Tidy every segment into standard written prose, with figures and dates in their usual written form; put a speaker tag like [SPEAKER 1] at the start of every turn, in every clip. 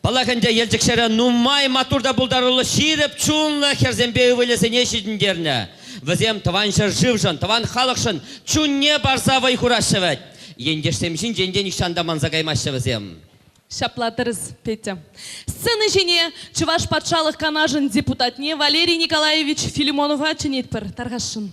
[SPEAKER 1] Паллах ӗнтӗ, Елчӗк ҫӗрӗ нумай маттур та пултаруллӑ ҫирӗп чунлӑ хӗрсемпе ывӑлӗсене ҫитӗнтернӗ. Вӗсем тӑван ҫӗршывшӑн, тӑван халӑхшӑн чунне парса вӑй хураҫҫӗ вӗт. Ентешсем ҫинчен те нихҫан та манса каймаҫҫӗ вӗсем.
[SPEAKER 2] Ҫапла тӗрӗс, Петя. Сцена ҫине Чӑваш патшалӑх канашӗн депутатне Валерий Николаевич Филимонова чӗнетпӗр, тархасшӑн.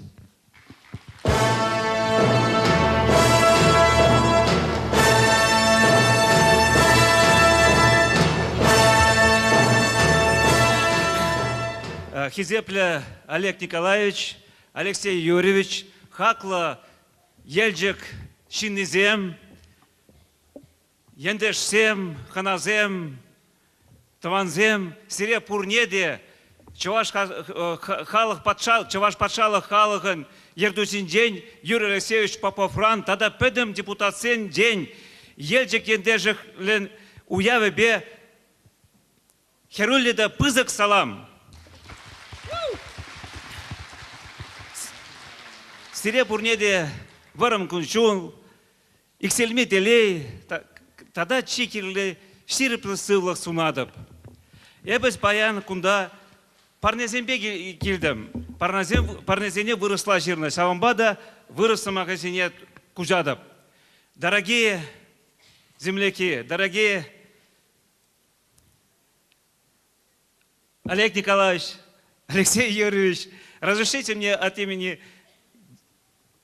[SPEAKER 3] Хисеплӗ Олег Николаевич, Алексей Юрьевич, хаклӑ Елчӗк ҫыннисем, Ентешсем, хӑнасем, тӑвансем, сире пурне те Чӑваш халӑх патша, Чӑваш патшалӑх халӑхӗн ертӳҫинчен Юрий Алексеевич Поповран тата пӗтӗм депутатсенчен Елчӗк ентешӗхлӗн уявӗпе хӗрӳллӗ те пысӑк салам! Сире пурне те вӑрӑм кун-ҫул, Иксӗлми телей тата чи кирли ҫирӗплӗ сывлӑх сунатӑп. Эпӗ паян кунта парнесемпе килтӗм. Парнесем, парнесене вырӑсла ҫырнӑ, ҫавӑнпа та вырӑс сӑмахӗсене куҫатӑп. Дорогие земляки, дорогие Олег Николаевич, Алексей Юрьевич, разрешите мне от имени,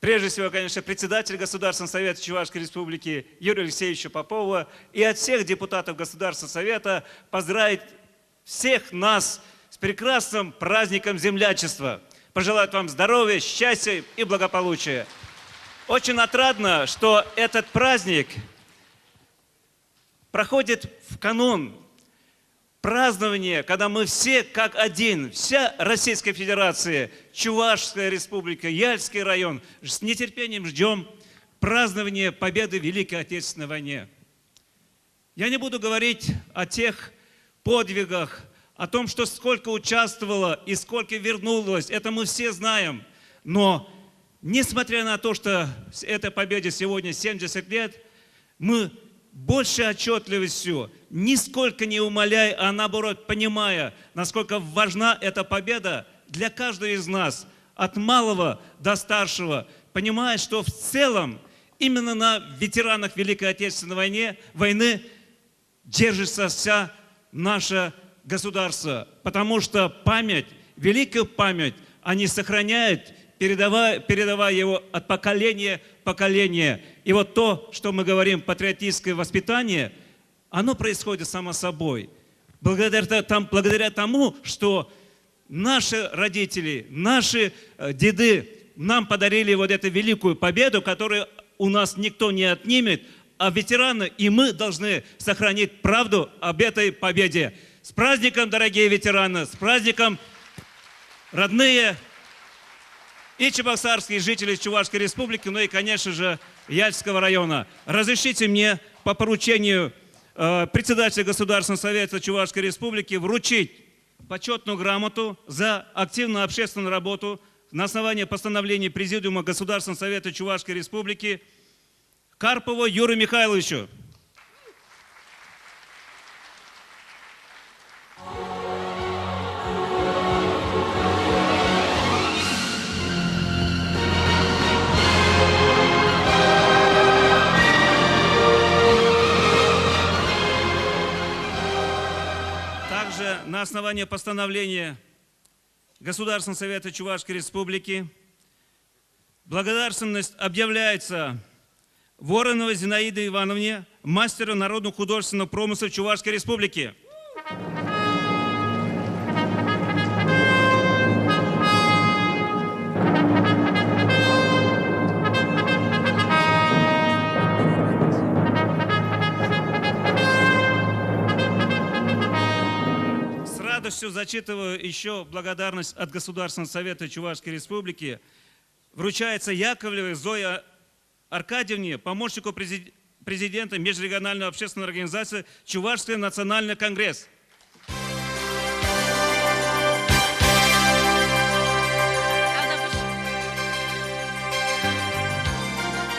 [SPEAKER 3] прежде всего, конечно, председателя Государственного совета Чувашской Республики Юрия Алексеевича Попова и от всех депутатов Государственного совета поздравить всех нас с прекрасным праздником землячества. Пожелать вам здоровья, счастья и благополучия. Очень отрадно, что этот праздник проходит в канун празднование, когда мы все как один, вся Российская Федерация, Чувашская Республика, Яльский район, с нетерпением ждем празднования победы в Великой Отечественной войне. Я не буду говорить о тех подвигах, о том, что сколько участвовало и сколько вернулось, это мы все знаем. Но несмотря на то, что этой победе сегодня 70 лет, мы больше отчетливостью, нисколько не умаляя, а наоборот понимая, насколько важна эта победа для каждого из нас, от малого до старшего, понимая, что в целом именно на ветеранах Великой Отечественной войне, войны держится вся наше государство, потому что память, великая память, они сохраняют, передавая, передавая его от поколения к поколению. И вот то, что мы говорим, патриотическое воспитание, оно происходит само собой. Благодаря, там, благодаря тому, что наши родители, наши э, деды нам подарили вот эту великую победу, которую у нас никто не отнимет, а ветераны и мы должны сохранить правду об этой победе. С праздником, дорогие ветераны, с праздником, родные и чебоксарские жители Чувашской республики, ну и, конечно же, Яльского района. Разрешите мне по поручению э, председателя Государственного совета Чувашской республики вручить почетную грамоту за активную общественную работу на основании постановления Президиума Государственного совета Чувашской Республики Карпову Юрию Михайловичу. Также на основании постановления Государственного совета Чувашской Республики благодарственность объявляется Вороновой Зинаиде Ивановне, мастеру народного художественного промысла Чувашской Республики. С радостью зачитываю еще благодарность от Государственного совета Чувашской Республики. Вручается Яковлевой Зое Аркадьевне, помощнику президента Межрегиональной общественной организации «Чувашский национальный конгресс».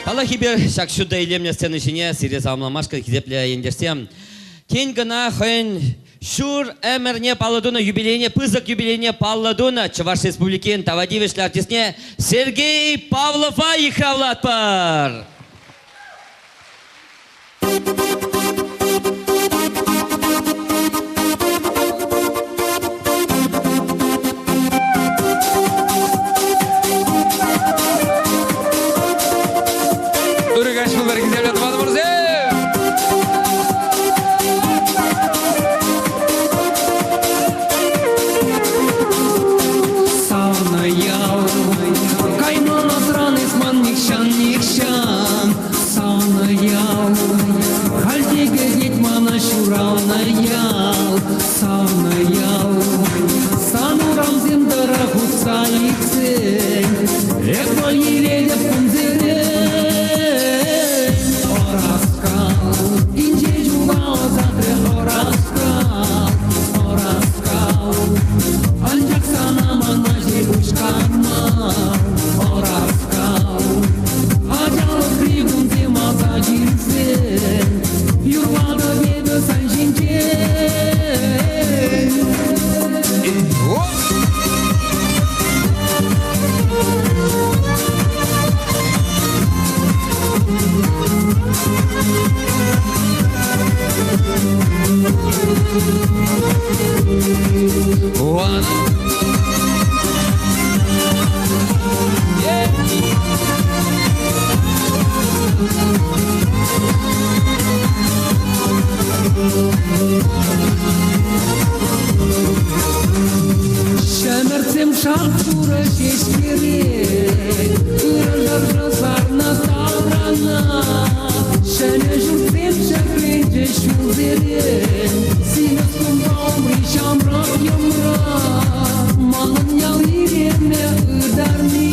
[SPEAKER 1] Паллах, эпир ҫак ҫутӑ илемлӗ сцена ҫине сире саламламашкӑн хисеплӗ ентешсем. Тин кӑна хӑйӗн ҫур ӗмӗрне паллӑ тунӑ юбилейне, пысӑк юбилейне паллӑ тунӑ Чӑваш Республикин тава тивӗҫлӗ артистне Сергей Павлова йыхравлатпӑр!
[SPEAKER 4] Ырӑ каҫ пултӑр, хисеплӗ тӑванӑмӑрсем!
[SPEAKER 5] Савнӑ ял, кайман асран эс ман нихҫан, нихҫан. Савнӑ ял, халь те кӗтет мана ҫуралнӑ ял. Савнӑ ял, сан урамсем тӑрӑх утса иртсен, эп вӑй илетӗп кунсерен. Ӑраскал, инҫе ҫула ӑсатрӗ ӑраскал, ӑраскал. Анчах сана мана ҫеҫ канман, ӑраскал. Ачалӑхри кунсем аса килсен, юрлатӑп эпӗ сан ҫинчен.
[SPEAKER 4] One.
[SPEAKER 5] Ҫӗмӗртсем шап-шурӑ ҫеҫкере, ырӑ шӑршӑ сарнӑ таврана. Ҫӗнӗ ҫуртсем ҫӗкленчӗҫ ҫулсерен, симӗс тумпа умри ҫамрӑк йӑмра. Манӑн ял илемӗ ытарми,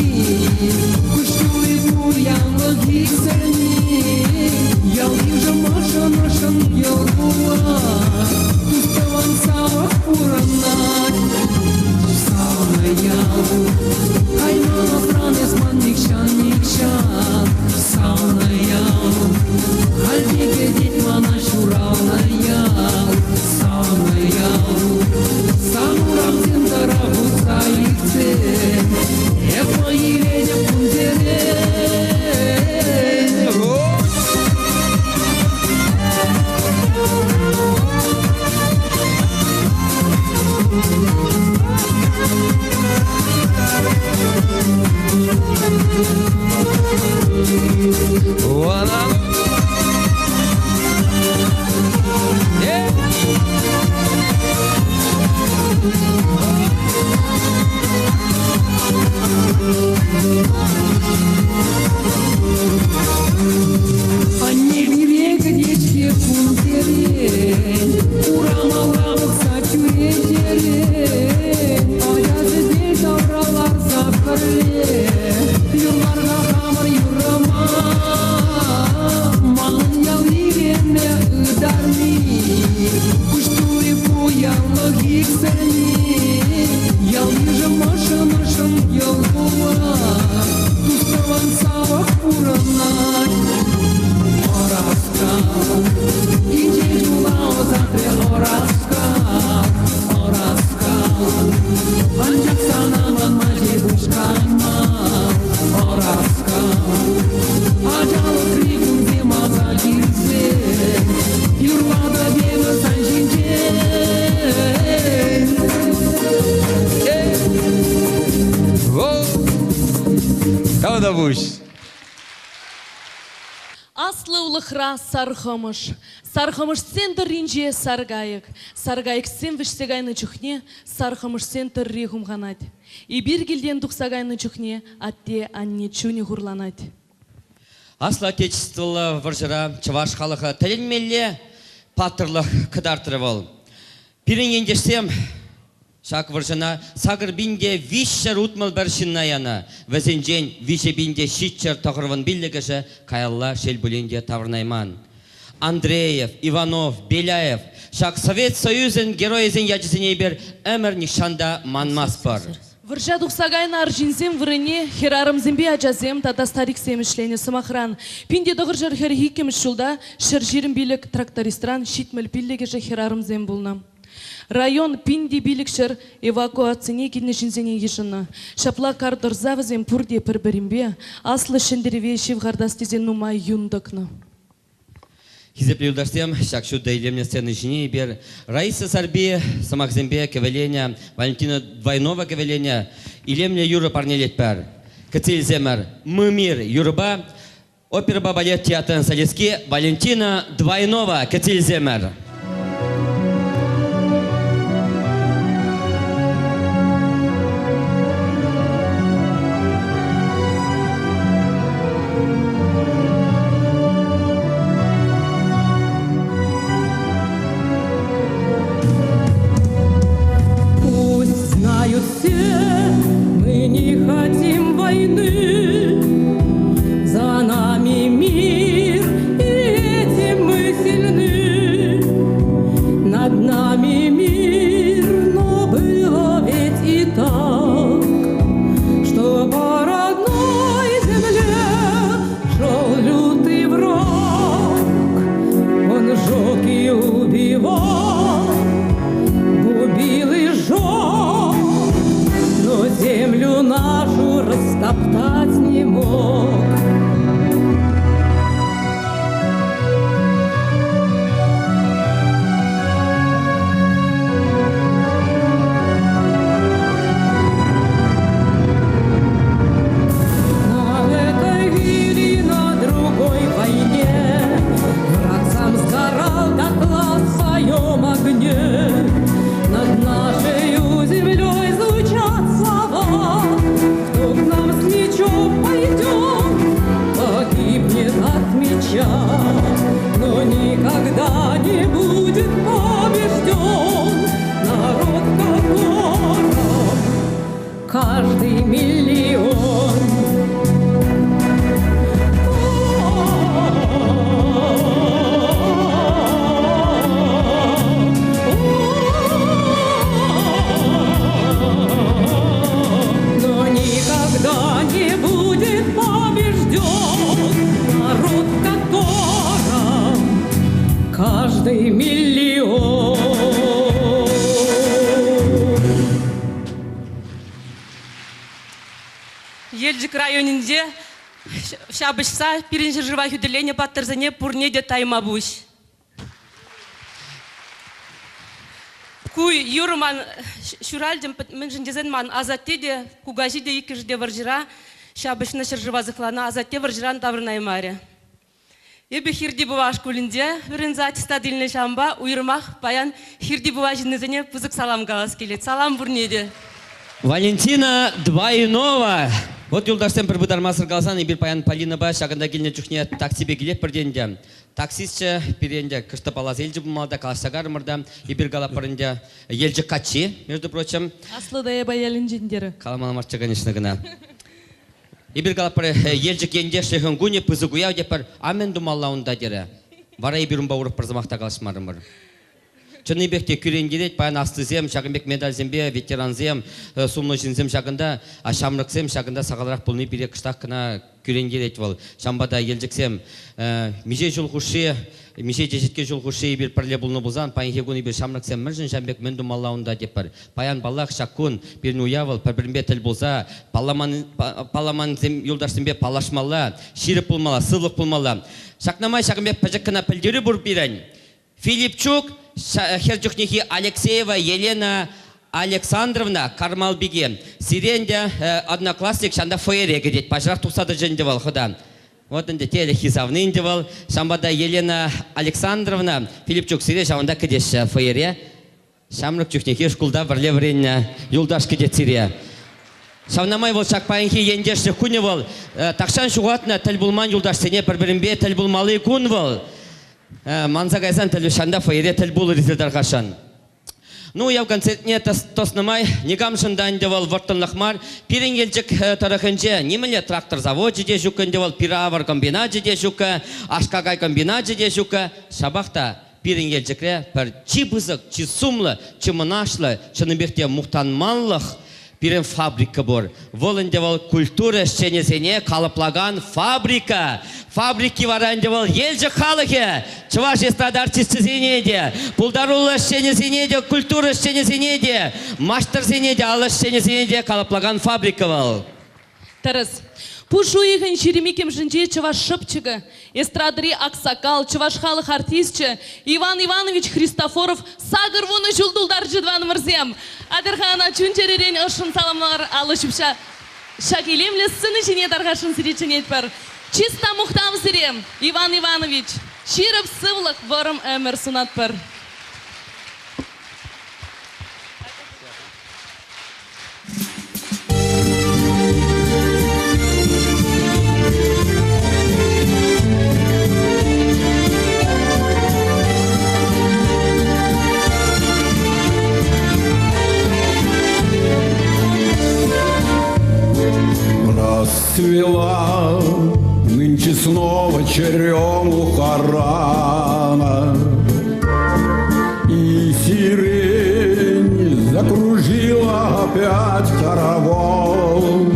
[SPEAKER 5] куҫ тулли пуянлӑх иксӗлми. Ял-йышӑм ӑшӑн-ӑшӑн йӑл кулать, тус-тӑван савӑк пурӑнать. Савнӑ ял, кайман асран эс ман нихҫан, нихҫан. Савнӑ ял, халь те кӗтет мана ҫуралнӑ ял. Савнӑ ял, сан урамсем тӑрӑх утса иртсен, эп вӑй илетӗп кунсерен.
[SPEAKER 4] One. Yeah.
[SPEAKER 5] Анне пире кӗтет-ҫке кунсерен, урамалла пӑхса чӳречерен. Ачасемпе тавра ларса пӗрле юрлар-ха хамӑр юррӑма. Манӑн ял илемӗ ытарми, куҫ тулли пуянлӑх иксӗлми. Ял-йышӑм ӑшшӑн-ӑшшӑн йӑл кулать, тус-тӑван савӑк пурӑнать. Ӑраскал, инҫе ҫула ӑсатрӗ ӑраскал, ӑраскал. Анчах сана манма ҫеҫ кайман, ӑраскал. Ачалӑхри кунсем аса килсен, юрлатӑп эпӗ сан ҫинчен.
[SPEAKER 4] Тавтапуҫ.
[SPEAKER 2] Аслӑ улӑхра сар хӑмӑш. Сар хӑмӑшсен тӑрринче сар кайӑк. Сар кайӑксем вӗҫсе кайнӑ чухне сар хӑмӑшсен тӑрри хумханать. Эпир килтен тухса кайнӑ чухне атте-анне чунӗ хурланать.
[SPEAKER 1] Аслӑ Отечествӑллӑ вӑрҫӑра чӑваш халӑхӗ тӗлӗнмелле паттӑрлӑх кӑтартрӗ вӑл. Пирӗн ентешсем ҫак вӑрҫӑна 8 те 361 ҫынна янӑ. Вӗсенчен 3 те 795-ӗшӗ каялла шел пулин те таврӑнайман. Андреев, Иванов, Беляев ҫак Совет Союзӗн геройӗсен ячӗсене эпир ӗмӗр нихҫан та манмастпӑр.
[SPEAKER 2] Вӑрҫа тухса кайнӑ арҫынсем вырӑнне хӗрарӑмсемпе ачасем тата стариксем ӗҫленӗ. Сӑмахран, 1942 ҫулта 125 трактористран 75-ӗшӗ хӗрарӑмсем пулнӑ. Район 1500 эвакуацине килнӗ ҫынсене йышӑннӑ. Ҫапла кар тӑрса вӗсем пурте пӗр-пӗринпе Аслӑ Ҫӗнтерӗве ҫывхартас тесе нумай юн тӑкнӑ.
[SPEAKER 1] Хисеплӗ юлташсем, ҫак ҫутӑ илемлӗ сцена ҫине эпир Раиса Сарпи сӑмахсемпе кӗвӗленӗ, Валентина Двойнова кӗвӗленӗ илемлӗ юрӑ парнелетпӗр. Кӗтсе илсемӗр «Мы мир» юрӑпа оперӑпа балет театрӗн солистки Валентина Двойнова кӗтсе илсемӗр.
[SPEAKER 5] Пусть знают все, мы не хотим войны. За нами мир, и этим мы сильны. Над нами мир, но было ведь и так, что по родной земле шел лютый враг. Он жег и убивал, губил и жег, но землю нашу растоптать не мог. На этой или на другой войне Враг сам сгорал дотла в своем огне. Над нашей землей звучат слова: Кто к нам с мечом пойдет, погибнет от меча, Но никогда не будет побежден народ, которым каждый миллион. Но никогда не будет побежден народ, которым каждый миллион.
[SPEAKER 6] Елчӗк районӗнче ҫапӑҫса пирӗн ҫӗршыва хӳтӗленӗ паттӑрсене пурне те тайма пуҫ. Ку юрӑ ман ҫуралчӗ, мӗншӗн тесен ман асатте те, кукаҫи те иккӗшӗ те вӑрҫӑра ҫапӑҫнӑ, ҫӗршыва сыхланӑ. Асатте вӑрҫӑран таврӑнаймарӗ. Эпӗ Хирти Пӑва шкулӗнче вӗренсе аттестат илнӗ, ҫавӑнпа уйрӑмах паян Хирти Пӑва ҫыннисене пысӑк салам калас килет. Салам пурне те!
[SPEAKER 1] Валентина Двойнова. Вот, юлташсем, пӗр пытармасӑр каласан, эпир паян Полинӑпа ҫакӑнта килнӗ чухне таксипе килетпӗр те ӗнтӗ. Таксистчӗ пире ӗнтӗ кӑшт палласа илчӗ пулмалла та, калаҫса карӑмӑр та. Эпир калатпӑр ӗнтӗ, Елчӗк каччи, между прочим.
[SPEAKER 2] Аслӑ Таяпа ялӗнчен терӗ.
[SPEAKER 1] Каламалла марччӗ, конечно, кӑна. Эпир калатпӑр, Елчӗк ентешлӗхӗн кунӗ пысӑк уяв тетпӗр. А мӗн тумалла унта терӗ. Вара эпир унпа урӑх пӗр сӑмах та калаҫмарӑмӑр. Чӑннипех те кӳрентерет паян аслисем, ҫакӑн пек медальсемпе ветерансем, сумлӑ ҫынсем ҫакӑнта, а ҫамрӑксем ҫакӑнта сахалрах пулни пире кӑштах кӑна кӳрентерет вӑл. Ҫавӑнпа та Елчӗксем миҫе ҫул хушши, миҫе теҫетке ҫул хушши эпир пӗрле пулнӑ пулсан, паянхи кун эпир ҫамрӑксем мӗншӗн ҫавӑн пек мӗн тумалла унта тетпӗр. Паян, паллах, ҫак кун пирӗн уяв вӑл пӗр-пӗринпе тӗл пулса палламан, палламансем юлташсемпе паллашмалла, ҫирӗп пулмалла, сывлӑх пулмалла. Ҫакна май ҫакӑн пек пӗчӗк кӑна пӗлтерӳ пур пирӗн. Филипчук хӗр чухнехи Алексеева Елена Александровна Кармалпике сире ӗнтӗ одноклассник ҫанта фойере кӗтет. Паҫӑрах тухса тӑчӗ ӗнтӗ вӑл хӑта. Вот ӗнтӗ телӗххи савни ӗнтӗ вӑл. Ҫавӑнпа та Елена Александровна Филипчук сире ҫавӑнта кӗтеҫҫӗ фойере. Ҫамрӑк чухнехи шкулта пӗрле вӗреннӗ юлташ кӗтет сире. Ҫавна май вӑл ҫак паянхи ентешлӗх кунӗ вӑл тахҫан ҫухатнӑ тӗл пулман юлташсене пӗр-пӗринпе тӗл пулмалли кун вӑл. Манса кайсан тӗл ҫанта фойере тӗл пулӑр тесе тархасшӑн. Ну, уяв концертне тӑснӑ май никамшӑн та ӗнтӗ вӑл вӑрттӑнлӑх мар. Пирӗн Елчӗк тӑрӑхӗнче нимӗнле трактор завочӗ те ҫук ӗнтӗ вӑл, пир-авӑр комбиначӗ те ҫук, аш-какай комбиначӗ те ҫук. Ҫапах та пирӗн Елчӗкре пӗр чи пысӑк, чи сумлӑ, чи мӑнаҫлӑ, чӑннипех те мухтанманлӑх. Пирӗн фабрика пур. Вӑл ӗнтӗ вӑл культура ӗҫченӗсене калӑплакан фабрика. Фабрики вара ӗнтӗ вӑл Елчӗк халӑхӗ, чӑваш эстрада артисчӗсене те, пултаруллӑ ӗҫченӗсене те, культура ӗҫченӗсене те, маҫтӑрсене те, алӑ ӗҫченӗсене те калӑплакан фабрика вӑл.
[SPEAKER 2] Тӗрӗс. Пуш уйӑхӗн 22-мӗшӗнче чӑваш шӑпчӑкӗ, эстрадӑри аксакал, чӑваш халӑх артисчӗ Иван Иванович Христофоров 80 ҫул тултарчӗ тӑванӑмӑрсем. Атьӑр-ха ӑна чун-чӗререн ӑшшӑн саламлар, алӑ ҫупса ҫак илемлӗ сцена ҫине тархасшӑн сире чӗнетпӗр. Чыс та мухтав сире, Иван Иванович! Ҫирӗп сывлӑх, вӑрӑм ӗмӗр сунатпӑр.
[SPEAKER 7] Расцвела нынче снова черемуха рано, И сирень закружила опять хоровод.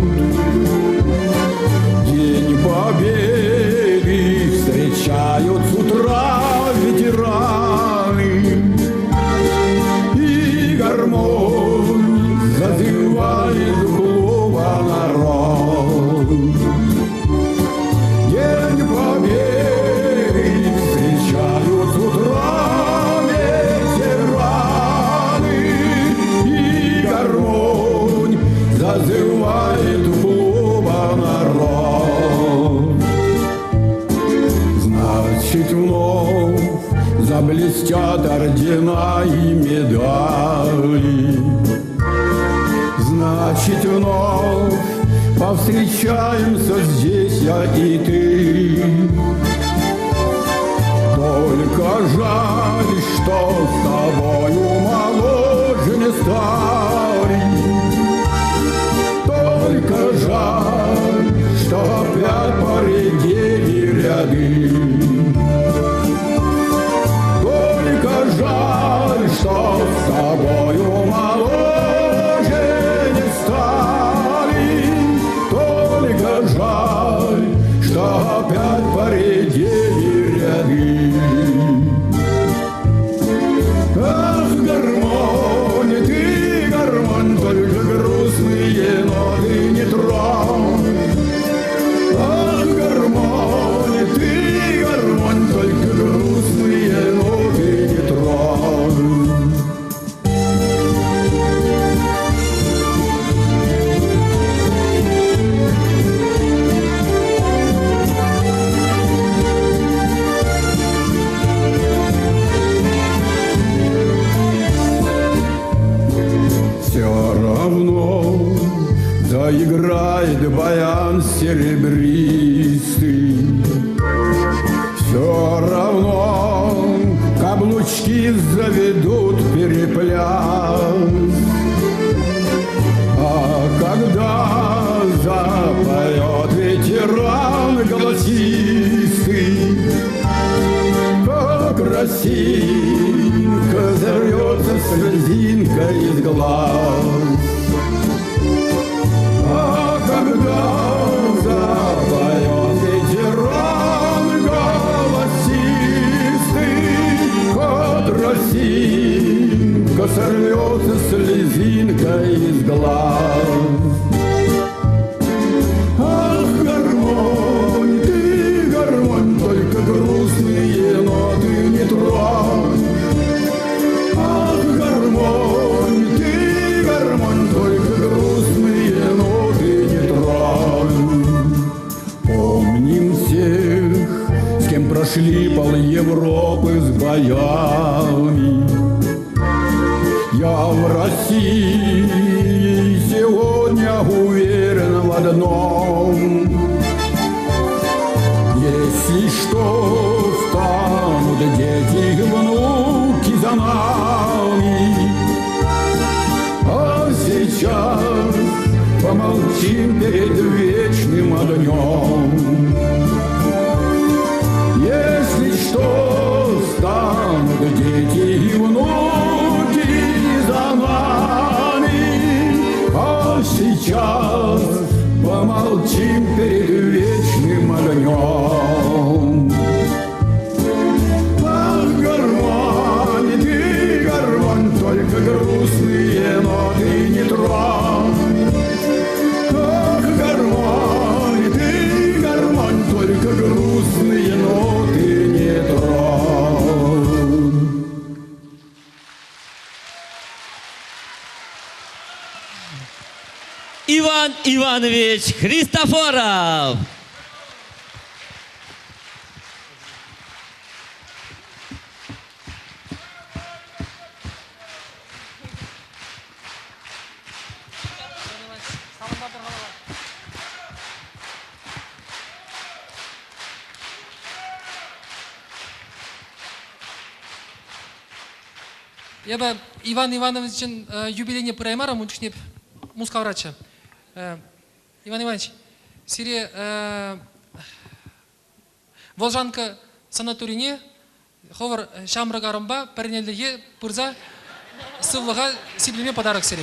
[SPEAKER 7] День Победы встречают с утра ветераны, И гармонь зазывает клуба народ. День Победы встречают с утра ветераны, И гармонь зазывает клуба народ. Значит, вновь заблестят ордена и медали. Значит, вновь повстречаемся здесь я и ты. Только жаль, что с тобою моложе не стали. Только жаль, что опять поредели ряды. Только жаль, что с тобою моложе не стали. Только жаль, что опять поредели ряды. Ах, гармонь, ты гармонь, только грустные ноты не тронь. Ах, гармонь, ты гармонь, только грустные ноты не тронь. Все равно заиграет баян серебристый. Все равно каблучки заведут перепляс. А когда запоет ветеран голосистый, как росинка зарвется слезинка из глаз. А когда запоет ветеран голосистый, как росинка сорвется слезинка из глаз. Ах, гармонь, ты гармонь, только грустные ноты не тронь. Ах, гармонь, ты гармонь, только грустные ноты не тронь. Помним всех, с кем прошли пол Европы с боями. Я в России сегодня уверен в одном. Если что, станут дети и внуки за нами. А сейчас помолчим перед вечным огнем. Если что, станут дети и внуки за нами. А
[SPEAKER 1] Иван Иванович Христофоров!
[SPEAKER 4] Эпӗ Иван Ивановичӑн юбилейне пыраймарӑм, ун чухне Мускавраччӗ. Иван Иванович, сире Волжанка санаторине хӑвӑр ҫамрӑк арӑмпа пӗрнеллӗхе пырса сывлӑха сиплеме подарок сире.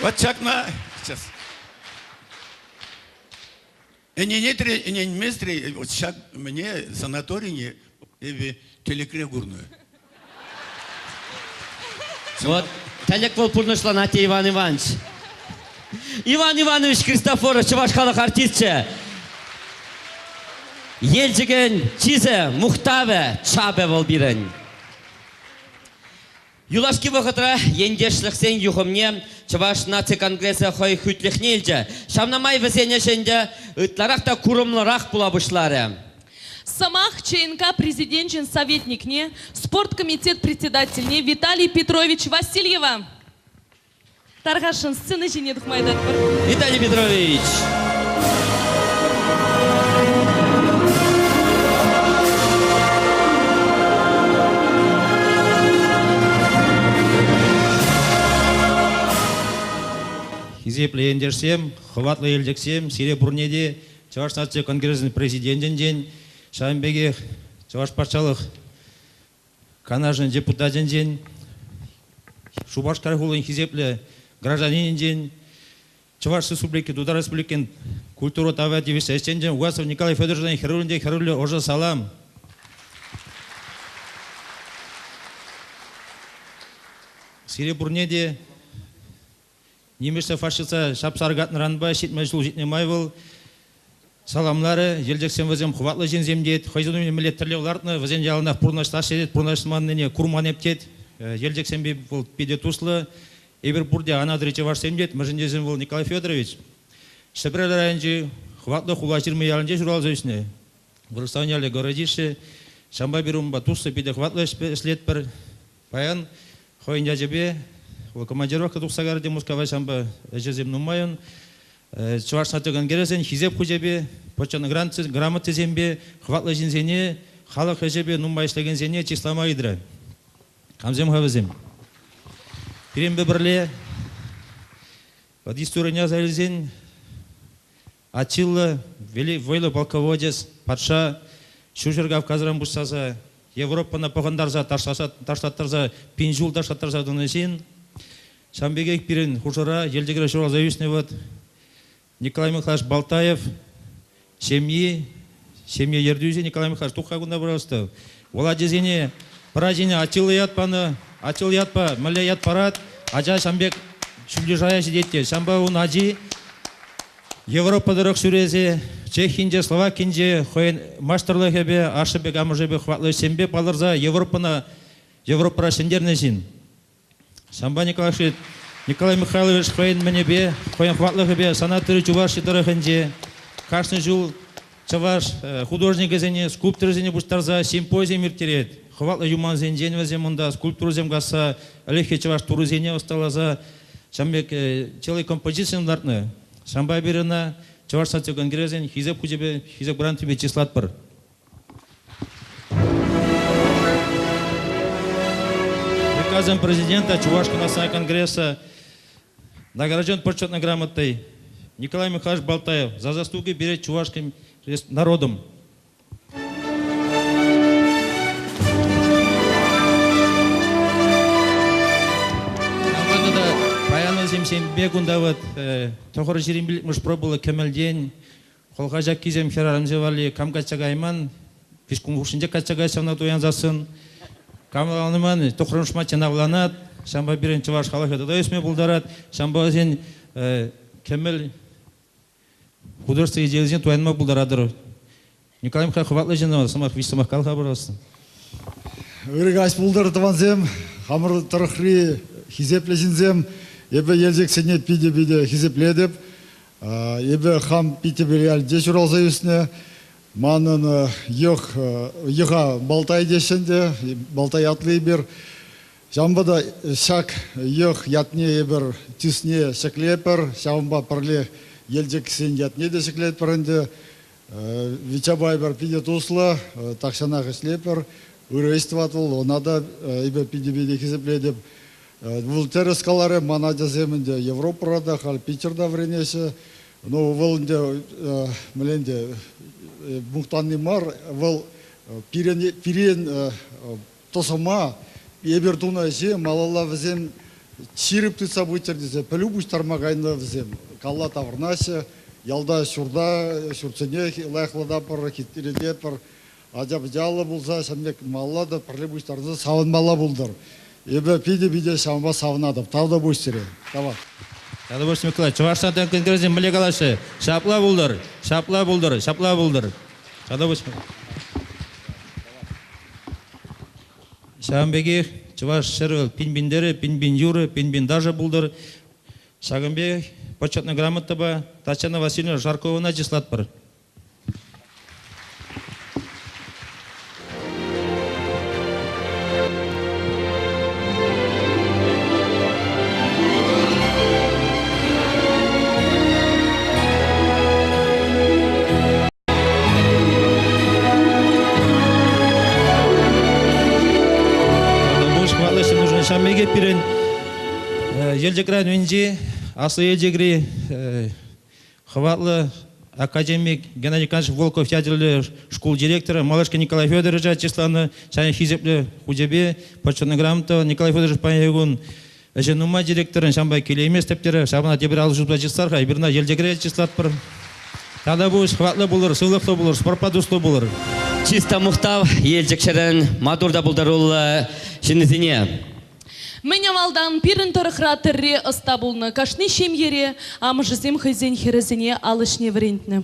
[SPEAKER 8] Вот ҫакна сейчас. Ӗненетре, ӗненместре, вот ҫак мӗне санаторине эпӗ тӗлӗкре курнӑ.
[SPEAKER 1] Вот тӗлӗк вӑл пурнӑҫланать те, Иван Иванович. Иван Иванович Христофоров чӑваш халӑх артисчӗ. Елчӗкӗн чысӗ, мухтавӗ, чапӗ вӑл пирӗн. Юлашки вӑхӑтра ентешлӗхсен юхӑмне Чӑваш наци конгресӗ хӑй хӳтлӗхне илчӗ. Ҫавна май вӗсен ӗҫӗ ӗнтӗ ытларах та курӑмлӑрах пула пуҫларӗ.
[SPEAKER 2] Сӑмах ЧНК президенчӗн советникне, спорткомитет председательне Виталий Петрович Васильева тархасшӑн сцена ҫине тухма ыйтатпӑр.
[SPEAKER 1] Виталий Петрович!
[SPEAKER 9] Хисеплӗ ентешсем, хӑватлӑ Елчӗксем, сире пурне те Чӑваш наци конгресӗн президентӗнчен, ҫавӑн пекех Чӑваш патшалӑх Канашӗн депутатӗнчен, Шупашкар хулин хисеплӗ гражданинӗнчен, Чӑваш Республики, Тутар Республикин культура тава тивӗҫлӗ ӗҫченӗнчен Угасов Николай Федоровичӑн хӗрӳллӗн те хӗрӳллӗ ӑшӑ салам. Сире пурне те Нимӗҫле фашиста ҫапса аркатнӑранпа 70 ҫул ҫитнӗ май вӑл саламларӗ. Елчӗксем вӗсем хӑватлӑ ҫынсем тет. Хӑйсен умне мӗнле тӗллев лартнӑ, вӗсен яланах пурнӑҫлаҫҫӗ тет, пурнӑҫламаннине курман эп тет. Елчӗксемпе вӑл питӗ туслӑ. Эпир пурте анатри чӑвашсем тет, мӗншӗн тесен вӑл Николай Федорович Ҫӗпрел районӗнчи хӑватлӑ Хулаҫырми ялӗнче ҫуралса ӳснӗ. Вырӑстан ялӗ городище. Ҫавӑнпа эпир унпа туслӑ, питӗ хӑватлӑ ӗҫлетпӗр. Паян хӑйӗн ячӗпе вӑл командировка тухса кайрӗ те Мускава ҫавӑнпа ӗҫӗсем нумайӑн. Чӑваш наци конгресӗн Хисеп хучӗпе, почетный грамотисемпе хӑватлӑ ҫынсене, халӑх ӗҫӗпе нумай ӗҫлекенсене чыслама ыйтрӗ. Камсем-ха вӗсем? Пирӗнпе пӗрле историне аса илсен Аттила вӑйлӑ полководец, патша Ҫурҫӗр Кавказран пуҫласа Европӑна пӑхӑнтарса ташлаттарса пин ҫул ташлаттарса тӑнӑ ҫын. Ҫавӑн пекех пирӗн хушӑра Елчӗкре ҫуралса ӳснӗ вӑт Николай Михайлович Балтаев ҫемйи, ҫемье ертӳҫи Николай Михайлович тух-ха кунта пожалуйста. Вӑл ачисене пӗр ачине Аттила ят панӑ. Аттила ятпа мӗнле ят парать, ача ҫавӑн пек ҫӳлти шая ҫитет те. Ҫавӑнпа ун ачи Европа тӑрӑх ҫӳресе Чехинче, Словакинче хӑйӗн маҫтӑрлӑхӗпе, ашшӗпе, амӑшӗпе хӑватлӑ ӗҫсемпе палӑрса Европӑна Европӑра ҫӗнтернӗ ҫын. Ҫавӑнпа Николай, Николай Михайлович хӑйӗн мӗнӗпе, хӑйӗн хӑватлӑхӗпе санатори Чуваши тӑрӑхӗнче кашни ҫул чӑваш художникӗсене, скульпторӗсене пуҫтарса симпозиум ирттерет. Хӑватлӑ юмансенчен вӗсем унта скульптурӑсем касса, ӗлӗкхи чӑваш туррисене ӑсталаса ҫавӑн пек целый композицисем лартнӑ. Ҫавӑнпа эпир ӑна Чӑваш наци конгресӗн Хисеп хучӗпе, Хисеп грантипе чыслатпӑр. Приказом президента Чувашского национального конгресса награжден почетной грамотой Николай Михайлович Балтаев за заслуги перед чувашским народом. Паян вӗсем кунта вот тӑхӑр ҫирӗм пиллӗкмӗш пробӑллӑ кӗмӗлтен хӑлха ҫаккисем хӗрарӑмсем валли кам качча кайман, виҫ кун хушшинче качча кайса ӑна туянсассӑн, кам авланман, тӑхрӑмшма чӑн авланать. Ҫавӑнпа пирӗн чӑваш халӑхӗ тата ӳсме пултарать. Ҫавӑнпа вӗсен кӗмӗл художество изделийӗсене туянма пултаратӑр. Николай Михайлович хӑватлӑ ҫын, сӑмах виҫ сӑмах кал-ха пожалуйста.
[SPEAKER 10] Ырӑ каҫ пултӑр, тӑвансем, хамӑр тӑрӑхри хисеплӗ ҫынсем. Эпӗ Елчӗксене питӗ-питӗ хисеплетӗп. Эпӗ хам Питтӗпел ялӗнче ҫуралса ӳснӗ. Манӑн йӑх, йӑха Балтай теҫҫӗ ӗнтӗ, Балтай ятлӑ эпир. Ҫавӑнпа та ҫак йӑх ятне эпир тӳсне ҫӗклетпӗр, ҫавӑнпа пӗрлех Елчӗксен ятне те ҫӗклетпӗр ӗнтӗ. Вичапа эпир питӗ туслӑ, тахҫанах ӗҫлетпӗр, ырӑ ӗҫ тӑвать вӑл, ӑна та эпӗ питӗ-питӗ хисеплетӗп. Вӑл тӗрӗс каларӗ, ман ачасем ӗнтӗ Европӑра та, халь Питерта вӗренеҫҫӗ. Ну, вӑл ӗнтӗ, мӗнле ӗнтӗ, мухтанни мар, вӑл пирӗн, пирӗн тӑсӑма, эпир тунӑ ӗҫе малалла вӗсем ҫирӗп тытса пыччӑр тесе пӗлӳ пуҫтарма кайнӑ вӗсем. Калла таврӑнаҫҫӗ, ялта ҫурта, ҫуртсене лайӑхлататпӑр, хитрелететпӗр. Ача-пӑчаллӑ пулса ҫавӑн пек малалла та пӗрле пуҫтарса савӑнмалла пултӑр. Эпӗ питӗ-питӗ ҫавӑнпа савӑнатӑп. Тавтапуҫ сире. Тавах.
[SPEAKER 9] Тавтапуҫ, Николай. Чӑвашстан тӗнкӗрсем мӗнле калаҫҫӗ? Ҫапла пултӑр, ҫапла пултӑр, ҫапла пултӑр. Тавтапуҫ. Ҫавӑн пекех чӑваш ҫӗрӗ пин-пин тӗрӗ, пин-пин юрӑ, пин-пин ташӑ пултӑр. Ҫакӑн пек почетнӑй грамотӑпа Татьяна Васильевна Жарковӑна чыслатпӑр. Ҫавӑн пекех пирӗн Елчӗк районӗнчи Аслӑ Елчӗкри хӑватлӑ академик Геннадий Николаевич Волков ячӗллӗ шкул директорӗ Малышкин Николай Федоровича чысланӑ. Ҫавӑн хисеплӗ хучӗпе почетный грамота Николай Федорович паянхи кун ӗҫӗ нумай директорӑн ҫавӑнпа килейместӗп терӗ. Ҫавна тепӗр ал ҫупса чыслар-ха, эпир ӑна Елчӗкре чыслатпӑр. Тата пуҫ, хӑватлӑ пулӑр, сывлӑхлӑ пулӑр, спортпа туслӑ пулӑр.
[SPEAKER 1] Чыс та мухтав Елчӗк ҫӗрӗн маттур та пултаруллӑ ҫыннисене.
[SPEAKER 2] Мӗн авалтан пирӗн тӑрӑхра тӗрре ӑста пулнӑ кашни ҫемьере амӑшӗсем хӑйсен хӗрӗсене ал ӗҫне вӗрентнӗ.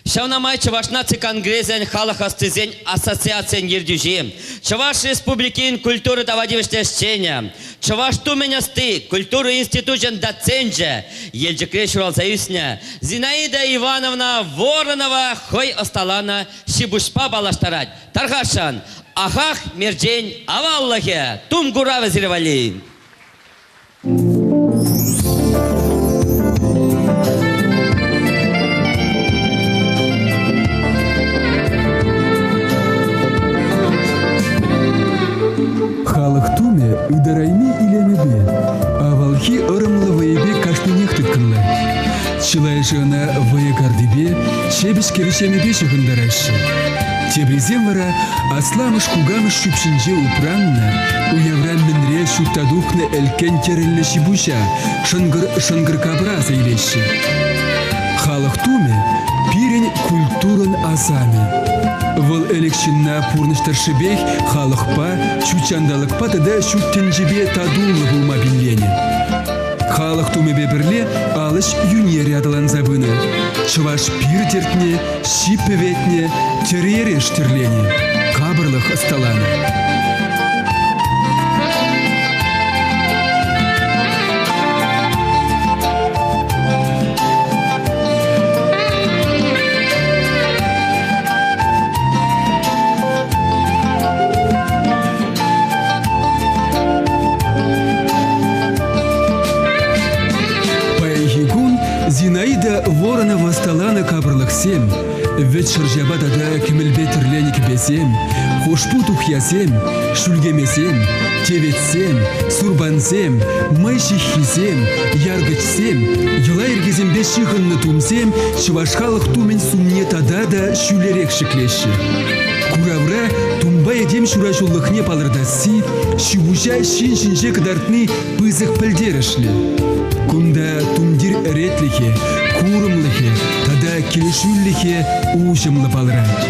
[SPEAKER 1] Ҫавна май Чӑваш наци конгресӗн халӑх ӑстисен ассоциацийӗн ертӳҫи, Чӑваш Республикин культура тава тивӗҫлӗ ӗҫченӗ, чӑваш тумӗн ӑсти, культура институчӗн доценчӗ, Елчӗкре ҫуралса ӳснӗ Зинаида Ивановна Воронова хӑй ӑсталанӑ ҫи-пуҫпа паллаштарать. Тархасшӑн, ахах мерчен аваллӑхӗ, тум куравӗ сире валли.
[SPEAKER 11] Халӑх тумӗ ытарайми илемӗпе, авалхи ӑрӑмлӑ вӑйӗпе кашнинех тыткӑнлать. Чылайӑшӗ ӑна вӑйӑ картипе, ҫепӗҫ кӗвӗ-ҫемӗпе ҫыхӑнтараҫҫӗ. Теприсем вара асламӑш-кукамӑш ҫӳпҫинче упраннӑ, уявра мӗнре ҫутта тухнӑ ӗлккен тӗрӗллӗ ҫи-пуҫа шӑнкӑр-шӑнкӑр капӑра аса илеҫҫӗ. Халӑх тумӗ пирӗн культурӑн асамӗ. Вӑл ӗлӗк ҫынна пурнӑҫ тӑршшӗпех халӑхпа, ҫут ҫанталӑкпа тата ҫут тӗнчепе татуллӑ пулма пилленӗ. Халӑх тумӗпе пӗрле алӗҫ ӳнерӗ аталанса пынӑ. Чӑваш пир тӗртнӗ, ҫип пӗветнӗ, тӗрӗ-эреш тӗрленӗ, капӑрлӑх ӑсталанӑ. Паянхи кун Зинаида Воронова ӑсталанӑ капӑрлӑхсем, вӗт шӑрҫапа тата кӗмӗлпе тӗрленӗ кӗпесем, хушпу тухьясем, шӳлкемесем, теветсем, сурпансем, мӑй ҫыххисем, яркӑчсем, йӑла-йӗркесемпе ҫыхӑннӑ тумсем чӑваш халӑх тумӗн сумне тата та ҫӳлерех ҫӗклеҫҫӗ. Куравра тумпа этем ҫураҫулӑхне палӑртасси, ҫи-пуҫа ҫын ҫинче кӑтартни пысӑк пӗлтерӗшлӗ. Кунта тумтир ӗретлӗхӗ, курӑмлӑхӗ тата килӗшӳлӗхӗ уҫӑмлӑ палӑрать.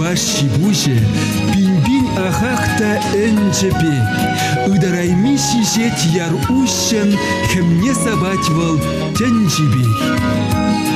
[SPEAKER 11] чӑваш ҫи-пуҫӗ пин-пин ахах та ӗнчӗ пек. Ытарайми ҫиҫет яр уҫҫӑн, хӗмне сапать вӑл тӗнчипех.